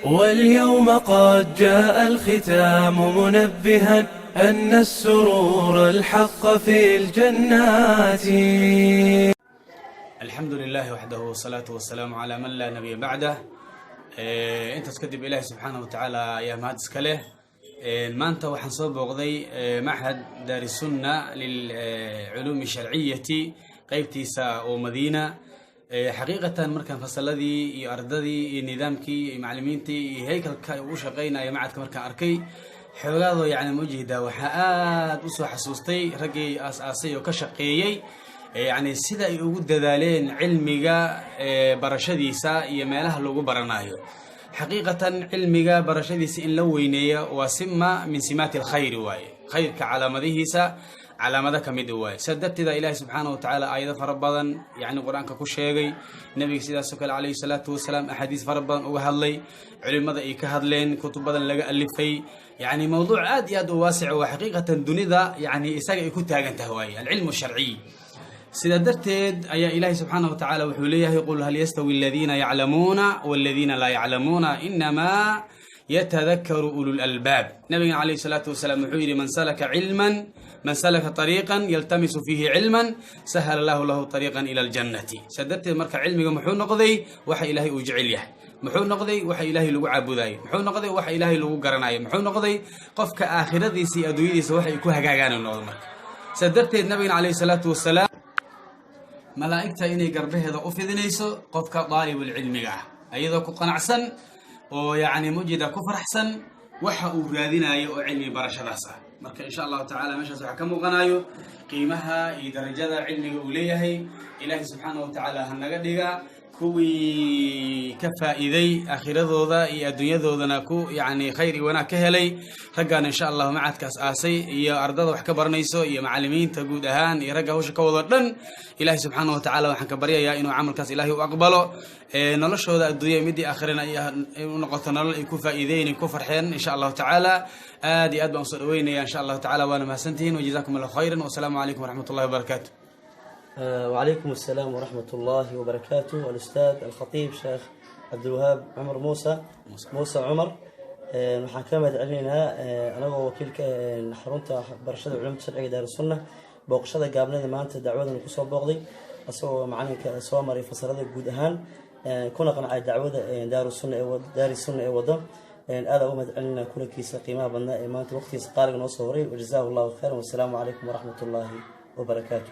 واليوم قد جاء الختام منبها أن السرور الحق في الجنات. الحمد لله وحده، والصلاة والسلام على من لا نبي بعده. Intaas kadib, Ilaahi subxaanahu watacaala ayaa mahad iska leh. Maanta waxaan soo booqday machad Daarisunna lilculuumi sharciyati, qeybtiisa oo Madiina. Xaqiiqatan, markaan fasaladii iyo ardadii iyo nidaamkii iyo macalimiintii iyo haykalka uu shaqeynaya machadka markaan arkay, xoogaadoo yani mujeedaa, waxaa aada usoo xasuustay raggii aas-aasay oo ka shaqeeyey, yacni sida ay ugu dadaaleen cilmiga barashadiisa iyo meelaha lagu baranayo. Xaqiiqatan, cilmiga barashadiisa in la weyneeyo waa سمة من سمات الخير waaye, khayrka calaamadihiisa calaamado ka mid waaye. Sidaa darteeda Ilaahi subxaana wa tacaala aayado fara badan yacni Qur-aanka ku sheegay, Nebiga sidaasoo kale calayhi salaatu wasalaam axaadiis fara badan uga hadlay, culimada ay ka hadleen, kutub badan laga alifay. Yani mowduuc aad iyo aad u waasic waa xaqiiqatan, dunida yani isaga ay ku taagan tahay waaye العلم الشرعي. Sidaa darteed ayaa Ilaahi subxaana wa tacaala wuxuu leeyahay: قل هل يستوي الذين يعلمون والذين لا يعلمون إنما يتذكر أولو الألباب. Nabigana calayhi salaatu wasalaam wuxuu yidhi: من سلك علما، من سلك طريقا يلتمس فيه علما، سهل الله له طريقا إلى الجنة. Sidaa darteed marka cilmiga muxuu noqday? Waxa Ilaahay uu jecel yahay. Muxuu noqday? Waxa Ilaahay lagu caabudayo. Muxuu noqday? Waxa Ilaahay lagu garanayo. Muxuu noqday? Qofka aakhiradiisa iyo adduunyadiisa waxa ay ku hagaagaan noqdo. Marka sidaa darteed nabigana calayhi salaatu wasalaam malaa'igta inay garbaheeda u fidinayso qofka daalibulcilmiga ah, iyadoo ku qanacsan oo yacni mujida ku faraxsan waxa uu raadinayo oo cilmi barashadaas ah. Marka insha Allahu tacala meeshaas waxaa ka muuqanayo qiimaha iyo darajada cilmiga uu leeyahay. Ilaahay subxaana wa tacaala ha naga dhiga kuwii ka faa'iiday, aakhiradooda iyo adduunyadoodana ku yacni khayr iyo wanaag ka helay. Raggaan insha Allahu macadkaas aasay iyo ardada wax ka baranayso iyo macalimiinta guud ahaan iyo ragga hawsha ka wado dhan, Ilaahay subxaana wa tacaala waxaan ka baryayaa inuu camalkaas Ilaahay u aqbalo, noloshooda adduunya midii aakhirana ay u noqoto nolol ay ku faa'iideyn, ay ku farxeen insha Allahu tacaala. Aad iyo aad baan usoo dhaweynaya insha Allahu tacala. Waana mahadsantihiin. وجزاكم الله خيرا، والسلام عليكم ورحمة الله وبركاته. وعليكم السلام ورحمة الله وبركاته. الأستاذ الخطيب شيخ عبد الوهاب عمر موسى موسى عمر، waxaan ka mahad celinaynaa anagoo wakiilka xarunta barashada culumta sharciga Daarusunna booqashada gaabnida maanta dacwadan kusoo booqday, isagoo macalinka soo maray fasalada guud ahaan, kuna qancay dacwada Daarusunna ee Daarusunna ee wado. Aada uga mahad celinaa kulankiisa qiimaha badnaa ee maanta waqtigiisa qaaliga noo soo horay. وجزاه الله خيرا، والسلام عليكم ورحمة الله وبركاته.